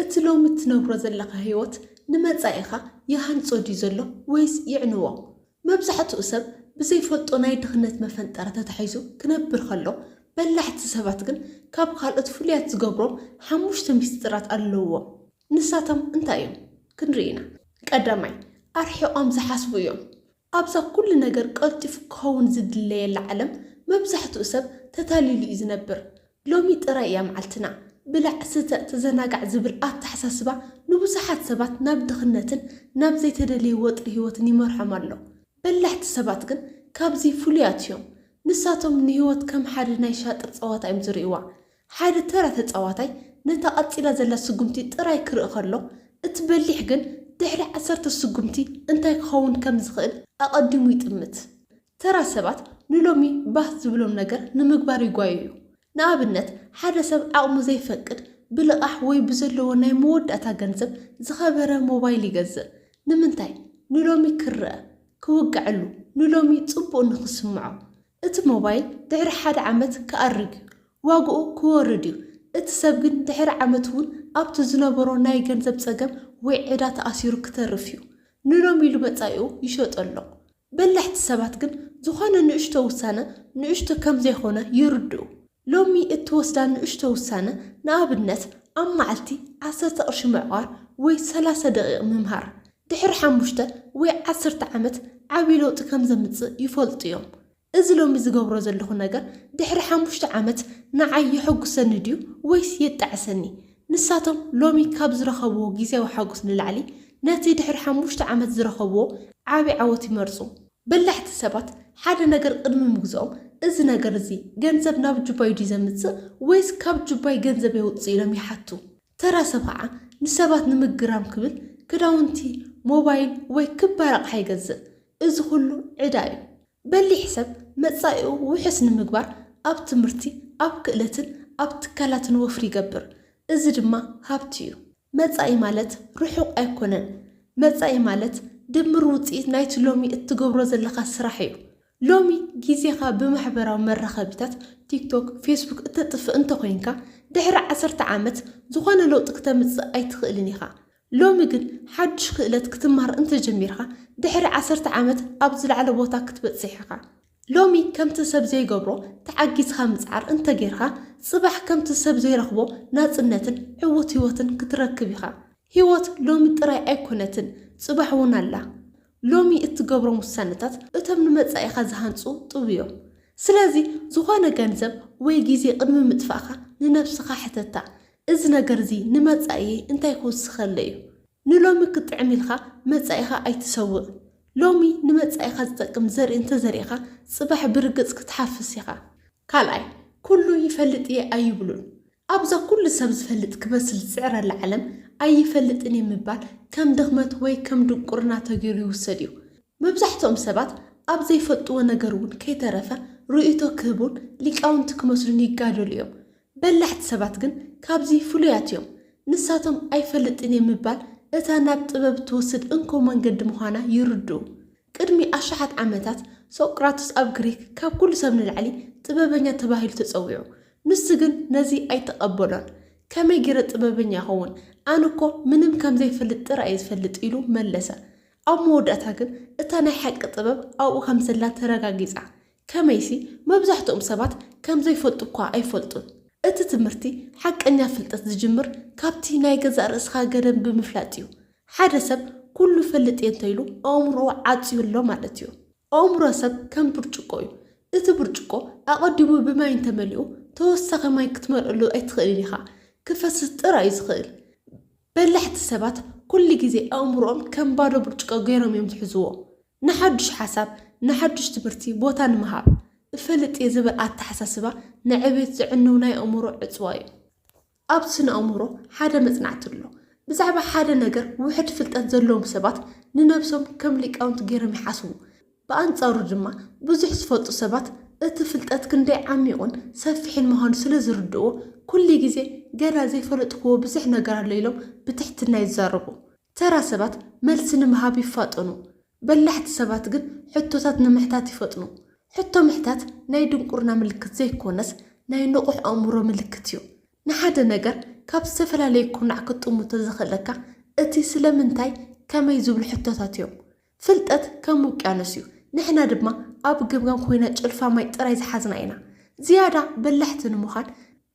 እቲ ሎሚ እትነብሮ ዘለኻ ህይወት ንመጻኢኻ ይሃንጾ ድዩ ዘሎ ወይስ ይዕንዎ? መብዛሕትኡ ሰብ ብዘይፈልጦ ናይ ድኽነት መፈንጠራ ተታሒዙ ክነብር ከሎ፣ በላሕቲ ሰባት ግን ካብ ካልኦት ፍሉያት ዝገብሮም ሓሙሽተ ሚስጥራት ኣለውዎም። ንሳቶም እንታይ እዮም? ክንርኢ ኢና። ቀዳማይ፣ ኣርሒቖም ዝሓስቡ እዮም። ኣብዛ ኩሉ ነገር ቀልጢፉ ክኸውን ዝድለየላ ዓለም፣ መብዛሕትኡ ሰብ ተታሊሉ እዩ ዝነብር። ሎሚ ጥራይ እያ መዓልትና፣ ብላዕ፣ ስተ፣ ተዘናጋዕ ዝብል ኣተሓሳስባ ንብዙሓት ሰባት ናብ ድኽነትን ናብ ዘይተደለየ ወጥሪ ህይወትን ይመርሖም ኣሎ። በላሕቲ ሰባት ግን ካብዚ ፍሉያት እዮም። ንሳቶም ንህይወት ከም ሓደ ናይ ሻጥር ጸዋታ እዮም ዝርእይዋ። ሓደ ተራ ተጻዋታይ ነታ ቀጺላ ዘላ ስጉምቲ ጥራይ ክርኢ ከሎ፣ እቲ በሊሕ ግን ድሕሪ ዓሰርተ ስጉምቲ እንታይ ክኸውን ከም ዝኽእል ኣቐዲሙ ይጥምት። ተራ ሰባት ንሎሚ ባህ ዝብሎም ነገር ንምግባር ይጓየዩ። ንኣብነት፣ ሓደ ሰብ ዓቕሙ ዘይፈቅድ ብልቓሕ ወይ ብዘለዎ ናይ መወዳእታ ገንዘብ ዝኸበረ ሞባይል ይገዝእ። ንምንታይ? ንሎሚ ክረአ፣ ክውግዐሉ፣ ንሎሚ ጽቡቕ ንኽስምዖ። እቲ ሞባይል ድሕሪ ሓደ ዓመት ክኣርግ እዩ፣ ዋግኡ ክወርድ እዩ። እቲ ሰብ ግን ድሕሪ ዓመት እውን ኣብቲ ዝነበሮ ናይ ገንዘብ ጸገም ወይ ዕዳ ተኣሲሩ ክተርፍ እዩ። ንሎሚ ኢሉ መጻኢኡ ይሸጦ ኣሎ። በላሕቲ ሰባት ግን ዝኾነ ንእሽቶ ውሳነ ንእሽቶ ከም ዘይኮነ ይርድኡ። ሎሚ እትወስዳ ንእሽቶ ውሳነ፣ ንኣብነት፣ ኣብ መዓልቲ ዓሰርተ ቅርሺ ምዕቋር ወይ ሰላሳ ደቂቕ ምምሃር፣ ድሕሪ ሓሙሽተ ወይ ዓሰርተ ዓመት ዓቢ ለውጢ ከም ዘምጽእ ይፈልጡ እዮም። እዚ ሎሚ ዝገብሮ ዘለኹ ነገር ድሕሪ ሓሙሽተ ዓመት ንዓይ የሐጉሰኒ ድዩ ወይስ የጣዕሰኒ? ንሳቶም ሎሚ ካብ ዝረኸብዎ ግዜያዊ ሓጎስ ንላዕሊ፣ ነቲ ድሕሪ ሓሙሽተ ዓመት ዝረኸብዎ ዓቢ ዓወት ይመርጹ። በላሕቲ ሰባት ሓደ ነገር ቅድሚ ምግዝኦም፣ "እዚ ነገር እዚ ገንዘብ ናብ ጁባይ ድዩ ዘምጽእ ወይስ ካብ ጁባይ ገንዘብ የውጽእ?" ኢሎም ይሓቱ። ተራ ሰብ ኸዓ ንሰባት ንምግራም ክብል ክዳውንቲ፣ ሞባይል ወይ ክባር ኣቕሓ ይገዝእ። እዚ ኹሉ ዕዳ እዩ። በሊሕ ሰብ መጻኢኡ ውሑስ ንምግባር ኣብ ትምህርቲ፣ ኣብ ክእለትን ኣብ ትካላትን ወፍሪ ይገብር። እዚ ድማ ሃብቲ እዩ። መጻኢ ማለት ርሑቕ ኣይኮነን። መጻኢ ማለት ድምር ውጽኢት ናይቲ ሎሚ እትገብሮ ዘለኻ ስራሕ እዩ። ሎሚ ግዜኻ ብማሕበራዊ መራኸቢታት፣ ቲክቶክ፣ ፌስቡክ፣ እተጥፍእ እንተኾይንካ፣ ድሕሪ ዓሰርተ ዓመት ዝኾነ ለውጢ ክተምጽእ ኣይትኽእልን ኢኻ። ሎሚ ግን ሓድሽ ክእለት ክትማር እንተጀሚርካ፣ ድሕሪ ዓሰርተ ዓመት ኣብ ዝለዓለ ቦታ ክትበጽሕ ኢኻ። ሎሚ ከምቲ ሰብ ዘይገብሮ ተዓጊስኻ ምጽዓር እንተጌርካ፣ ጽባሕ ከምቲ ሰብ ዘይረኽቦ ናጽነትን ዕዉት ህይወትን ክትረክብ ኢኻ። ህይወት ሎሚ ጥራይ ኣይኮነትን፣ ጽባሕ እውን ኣላ። ሎሚ እትገብሮም ውሳነታት እቶም ንመጻኢኻ ዝሃንጹ ጡብ እዮም። ስለዚ፣ ዝኾነ ገንዘብ ወይ ግዜ ቅድሚ ምጥፋእካ ንነብስኻ ሕተታ፣ "እዚ ነገር እዚ ንመጻኢየይ እንታይ ክውስኸለይ እዩ?" ንሎሚ ክጥዕም ኢልካ መጻኢኻ ኣይትሰውእ። ሎሚ ንመጻኢኻ ዝጠቅም ዘርኢ እንተዘሪእኻ፣ ጽባሕ ብርግጽ ክትሓፍስ ኢኻ። ካልኣይ፣ "ኩሉ ይፈልጥ እየ" ኣይብሉን። ኣብዛ ኩሉ ሰብ ዝፈልጥ ክመስል ዝጽዕረላ ዓለም፣ "ኣይፈልጥን እየ" ምባል ከም ድኽመት ወይ ከም ድንቁርና ተገይሩ ይውሰድ እዩ። መብዛሕትኦም ሰባት ኣብ ዘይፈልጥዎ ነገር እውን ከይተረፈ ርእይቶ ክህቡን ሊቃውንቲ ክመስሉን ይጋደሉ እዮም። በላሕቲ ሰባት ግን ካብዚ ፍሉያት እዮም። ንሳቶም "ኣይፈልጥን እየ" ምባል እታ ናብ ጥበብ እትወስድ እንኮ መንገዲ ምዃና ይርድኡ። ቅድሚ ኣሽሓት ዓመታት፣ ሶቅራቶስ ኣብ ግሪክ ካብ ኩሉ ሰብ ንላዕሊ ጥበበኛ ተባሂሉ ተጸዊዑ። ንሱ ግን ነዚ ኣይተቐበሎን። "ከመይ ገይረ ጥበበኛ እኸውን? ኣነ እኮ ምንም ከም ዘይፈልጥ ጥራይ እየ ዝፈልጥ" ኢሉ መለሰ። ኣብ መወዳእታ ግን እታ ናይ ሓቂ ጥበብ ኣብኡ ከም ዘላ ተረጋጊጻ። ከመይሲ፣ መብዛሕትኦም ሰባት ከም ዘይፈልጡ እኳ ኣይፈልጡን። እቲ ትምህርቲ ሓቀኛ ፍልጠት ዝጅምር ካብቲ ናይ ገዛእ ርእስኻ ገደብ ብምፍላጥ እዩ። ሓደ ሰብ "ኩሉ እፈልጥ እየ" እንተኢሉ፣ ኣእምሮኡ ዓጽዩ ኣሎ ማለት እዩ። ኣእምሮ ሰብ ከም ብርጭቆ እዩ። እቲ ብርጭቆ ኣቐዲሙ ብማይ እንተመሊኡ፣ ተወሳኺ ማይ ክትመልኣሉ ኣይትኽእልን ኢኻ። ክፈስስ ጥራይ እዩ ዝኽእል። በላሕቲ ሰባት ኩሉ ግዜ ኣእምሮኦም ከም ባዶ ብርጭቆ ገይሮም እዮም ዝሕዝዎ። ንሓዱሽ ሓሳብ፣ ንሓዱሽ ትምህርቲ ቦታ ንምሃብ፣ "እፈልጥ እየ" ዝብል ኣተሓሳስባ ንዕቤት ዘዕንው ናይ ኣእምሮ ዕጽዋ እዩ። ኣብ ስነ ኣእምሮ ሓደ መጽናዕቲ ኣሎ። ብዛዕባ ሓደ ነገር ውሑድ ፍልጠት ዘለዎም ሰባት ንነብሶም ከም ሊቃውንቲ ገይሮም ይሓስቡ። ብኣንጻሩ ድማ፣ ብዙሕ ዝፈልጡ ሰባት እቲ ፍልጠት ክንደይ ዓሚቑን ሰፊሕን ምዃኑ ስለ ዝርድእዎ፣ ኩሉ ግዜ "ገና ዘይፈለጥክዎ ብዙሕ ነገር ኣሎ" ኢሎም ብትሕትና ይዛረቡ። ተራ ሰባት መልሲ ንምሃብ ይፋጠኑ። በላሕቲ ሰባት ግን ሕቶታት ንምሕታት ይፈጥኑ። ሕቶ ምሕታት ናይ ድንቁርና ምልክት ዘይኮነስ፣ ናይ ንቑሕ ኣእምሮ ምልክት እዩ። ንሓደ ነገር ካብ ዝተፈላለየ ኩርናዕ ክትጥሙ ተዘኽእለካ፣ እቲ ስለምንታይ፣ ከመይ ዝብሉ ሕቶታት እዮም። ፍልጠት ከም ውቅያኖስ እዩ። ንሕና ድማ ኣብ ገምጋም ኮይና ጭልፋ ማይ ጥራይ ዝሓዝና ኢና። ዝያዳ በላሕቲ ንምዃን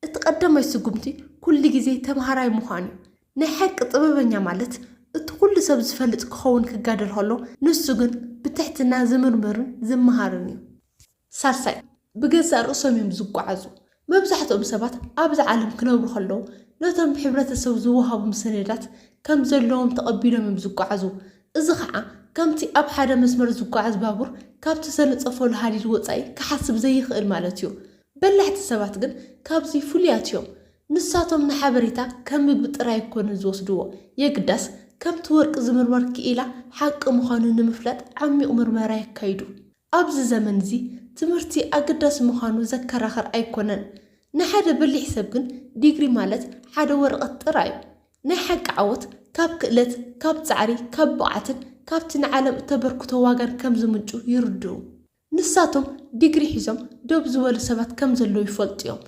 እቲ ቀዳማይ ስጉምቲ ኩሉ ግዜ ተምሃራይ ምዃን እዩ። ናይ ሓቂ ጥበበኛ ማለት እቲ ኩሉ ሰብ ዝፈልጥ ክኸውን ክጋደል ከሎ፣ ንሱ ግን ብትሕትና ዝምርምርን ዝመሃርን እዩ። ሳልሳይ፣ ብገዛእ ርእሶም እዮም ዝጓዓዙ። መብዛሕትኦም ሰባት ኣብዚ ዓለም ክነብሩ ከለዉ፣ ነቶም ብሕብረተሰብ ዝወሃቦም ሰነዳት ከም ዘለዎም ተቐቢሎም እዮም ዝጓዓዙ። እዚ ኸዓ ከምቲ ኣብ ሓደ መስመር ዝጓዓዝ ባቡር ካብቲ ዘነጸፈሉ ሃዲድ ወጻኢ ክሓስብ ዘይኽእል ማለት እዩ። በላሕቲ ሰባት ግን ካብዚ ፍሉያት እዮም። ንሳቶም ንሓበሬታ ከም ምግቢ ጥራይ ኣይኮኑን ዝወስድዎ። የግዳስ ከምቲ ወርቂ ዝምርመር ክኢላ ሓቂ ምዃኑ ንምፍላጥ ዓሚቕ ምርመራ የካይዱ። ኣብዚ ዘመን እዚ ትምህርቲ ኣገዳሲ ምዃኑ ዘከራኽር ኣይኮነን። ንሓደ በሊሕ ሰብ ግን ዲግሪ ማለት ሓደ ወረቐት ጥራይ እዩ። ናይ ሓቂ ዓወት ካብ ክእለት፣ ካብ ጻዕሪ፣ ካብ ብቕዓትን ካብቲ ንዓለም እተበርክቶ ዋጋን ከም ዝምንጩ ይርድኡ። ንሳቶም ዲግሪ ሒዞም ደው ዝበሉ ሰባት ከም ዘለዉ ይፈልጡ እዮም።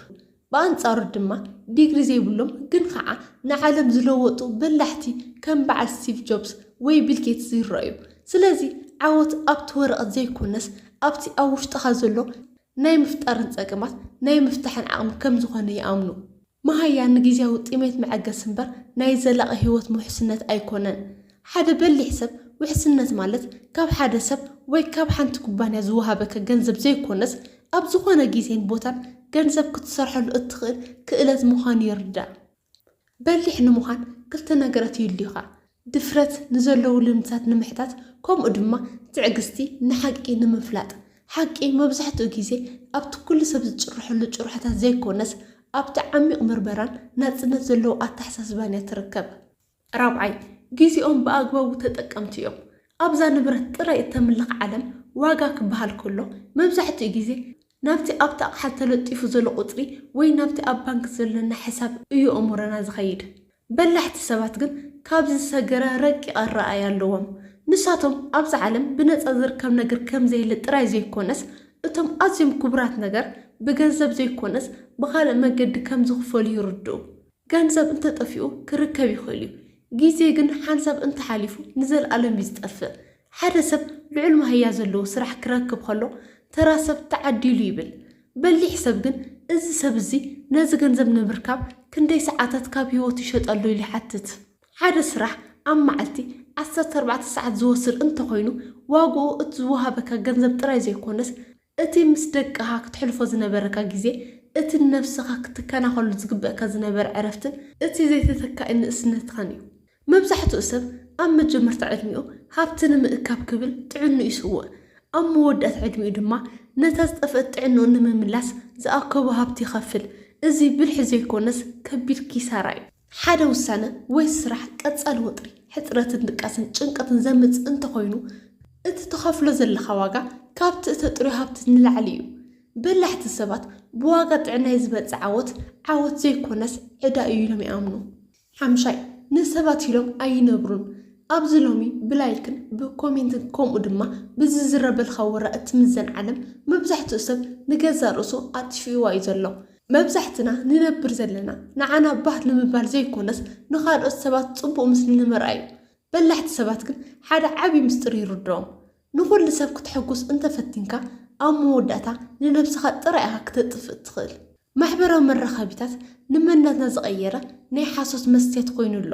ብኣንጻሩ ድማ ዲግሪ ዘይብሎም ግን ኸዓ ንዓለም ዝለወጡ በላሕቲ ከም በዓል ስቲቭ ጆብስ ወይ ቢል ጌትስ ይረኣዩ። ስለዚ ዓወት ኣብቲ ወረቐት ዘይኮነስ ኣብቲ ኣብ ውሽጥኻ ዘሎ ናይ ምፍጣርን ጸገማት ናይ ምፍታሕን ዓቕሚ ከም ዝኾነ ይኣምኑ። መሃያ ንግዝያዊ ጥሜት መዐገሲ እምበር ናይ ዘላቒ ህይወት ውሕስነት ኣይኮነን። ሓደ በሊሕ ሰብ ውሕስነት ማለት ካብ ሓደ ሰብ ወይ ካብ ሓንቲ ኩባንያ ዝወሃበካ ገንዘብ ዘይኮነስ ኣብ ዝኾነ ግዜን ቦታን ገንዘብ ክትሰርሐሉ እትኽእል ክእለት ምዃኑ ይርዳእ። በሊሕ ንምዃን ክልተ ነገራት የድልዩኻ። ድፍረት ንዘለዉ ልምድታት ንምሕታት ከምኡ ድማ ትዕግስቲ ንሓቂ ንምፍላጥ። ሓቂ መብዛሕትኡ ግዜ ኣብቲ ኩሉ ሰብ ዝጭርሐሉ ጭርሖታት ዘይኮነስ ኣብቲ ዓሚቕ ምርመራን ናጽነት ዘለዎ ኣተሓሳስባን እያ ትርከብ። ራብዓይ፣ ግዜኦም ብኣግባቡ ተጠቀምቲ እዮም። ኣብዛ ንብረት ጥራይ እተምልኽ ዓለም ዋጋ ክበሃል ከሎ መብዛሕትኡ ግዜ ናብቲ ኣብቲ ኣቕሓ ተለጢፉ ዘሎ ቁጽሪ ወይ ናብቲ ኣብ ባንክ ዘሎና ሕሳብ እዩ ኣእምሮና ዝኸይድ። በላሕቲ ሰባት ግን ካብዚ ዝሰገረ ረቂቕ ኣረኣእያ ኣለዎም። ንሳቶም ኣብዚ ዓለም ብነጻ ዝርከብ ነገር ከም ዘየለ ጥራይ ዘይኮነስ እቶም ኣዝዮም ክቡራት ነገር ብገንዘብ ዘይኮነስ ብኻልእ መገዲ ከም ዝኽፈሉ ይርድኡ። ገንዘብ እንተጠፊኡ ክርከብ ይኽእል እዩ፣ ግዜ ግን ሓንሳብ እንተሓሊፉ ንዘለኣለም እዩ ዝጠፍእ። ሓደ ሰብ ልዑል ማህያ ዘለዎ ስራሕ ክረክብ ከሎ ተራ ሰብ ተዓዲሉ ይብል። በሊሕ ሰብ ግን እዚ ሰብ እዚ ነዚ ገንዘብ ንምርካብ ክንደይ ሰዓታት ካብ ህይወቱ ይሸጠሉ ኢሉ ይሓትት። ሓደ ስራሕ ኣብ መዓልቲ ዓሰርተ ኣርባዕተ ሰዓት ዝወስድ እንተኾይኑ ዋግኡ እቲ ዝወሃበካ ገንዘብ ጥራይ ዘይኮነስ እቲ ምስ ደቅኻ ክትሕልፎ ዝነበረካ ግዜ፣ እቲ ንነብስኻ ክትከናኸሉ ዝግበእካ ዝነበረ ዕረፍትን እቲ ዘይተተካኢ ንእስነትኻን እዩ። መብዛሕትኡ ሰብ ኣብ መጀመርታ ዕድሚኡ ሃብቲ ንምእካብ ክብል ጥዕንኡ ይስውእ። ኣብ መወዳእታ ዕድሚኡ ድማ ነታ ዝጠፍአት ጥዕንኡ ንምምላስ ዝኣከቦ ሃብቲ ይኸፍል። እዚ ብልሒ ዘይኮነስ ከቢድ ኪሳራ እዩ። ሓደ ውሳነ ወይ ስራሕ ቀጻሊ ወጥሪ፣ ሕጽረትን ድቃስን ጭንቀትን ዘምጽእ እንተኾይኑ፣ እቲ ትኸፍሎ ዘለኻ ዋጋ ካብቲ እተጥርዮ ሃብቲ ንላዕሊ እዩ። በላሕቲ ሰባት ብዋጋ ጥዕናይ ዝመጽእ ዓወት፣ ዓወት ዘይኮነስ ዕዳ እዩ ኢሎም ይኣምኑ። ሓምሻይ፣ ንሰባት ኢሎም ኣይነብሩን። ኣብዚ ሎሚ ብላይክን ብኮሜንትን ከምኡ ድማ ብዝዝረበልካ ወረ እትምዘን ዓለም፣ መብዛሕትኡ ሰብ ንገዛእ ርእሱ ኣጥፊእዋ እዩ ዘሎ። መብዛሕትና ንነብር ዘለና ንዓና ባህ ንምባል ዘይኮነስ ንኻልኦት ሰባት ጽቡቕ ምስሊ ንምርኣይ እዩ። በላሕቲ ሰባት ግን ሓደ ዓቢ ምስጢር ይርድኦም። ንኹሉ ሰብ ክተሐጉስ እንተፈቲንካ ኣብ መወዳእታ ንነብስኻ ጥራይ ኢኻ ክተጥፍእ እትኽእል። ማሕበራዊ መራኸቢታት ንመንነትና ዝቐየረ ናይ ሓሶት መስትያት ኮይኑ ኣሎ።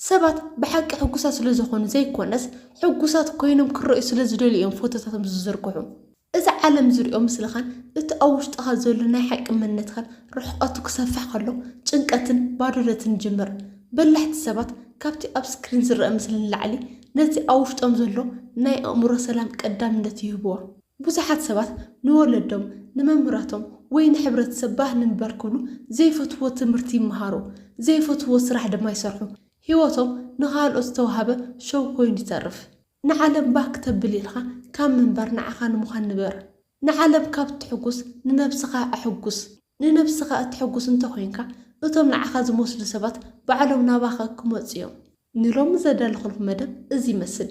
ሰባት ብሓቂ ሕጉሳት ስለ ዝኾኑ ዘይኮነስ ሕጉሳት ኮይኖም ክረኣዩ ስለ ዝደልዩ እዮም ፎቶታቶም ዝዝርግሑ። እዚ ዓለም ዝሪኦ ምስልኻን እቲ ኣብ ውሽጥኻ ዘሎ ናይ ሓቂ መንነትካን ርሕቐቱ ክሰፍሕ ከሎ ጭንቀትን ባዶነትን ይጅምር። በላሕቲ ሰባት ካብቲ ኣብ ስክሪን ዝረአ ምስሊ ንላዕሊ ነቲ ኣብ ውሽጦም ዘሎ ናይ ኣእምሮ ሰላም ቀዳምነት ይህብዎ። ብዙሓት ሰባት ንወለዶም፣ ንመምህራቶም ወይ ንሕብረተሰብ ባህ ንምባል ክብሉ ዘይፈትዎ ትምህርቲ ይመሃሩ፣ ዘይፈትዎ ስራሕ ድማ ይሰርሑ። ህይወቶም ንኻልኦት ዝተዋህበ ሸው ኮይኑ ይተርፍ። ንዓለም ባህ ክተብል ኢልካ ካብ ምንባር ንዓኻ ንምዃን ንበር። ንዓለም ካብ ትሕጉስ ንነብስኻ ኣሕጉስ። ንነብስኻ እትሕጉስ እንተኾይንካ እቶም ንዓኻ ዝመስሉ ሰባት ባዕሎም ናባኻ ክመጹ እዮም። ንሎሚ ዘዳለኹልኩም መደብ እዚ ይመስል።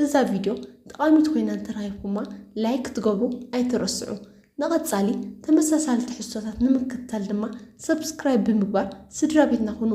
እዛ ቪድዮ ጠቓሚት ኮይና እንተረኺብኩማ ላይክ ክትገብሩ ኣይትረስዑ። ንቐጻሊ ተመሳሳሊ ትሕዝቶታት ንምክትታል ድማ ሰብስክራይብ ብምግባር ስድራ ቤትና ኩኑ።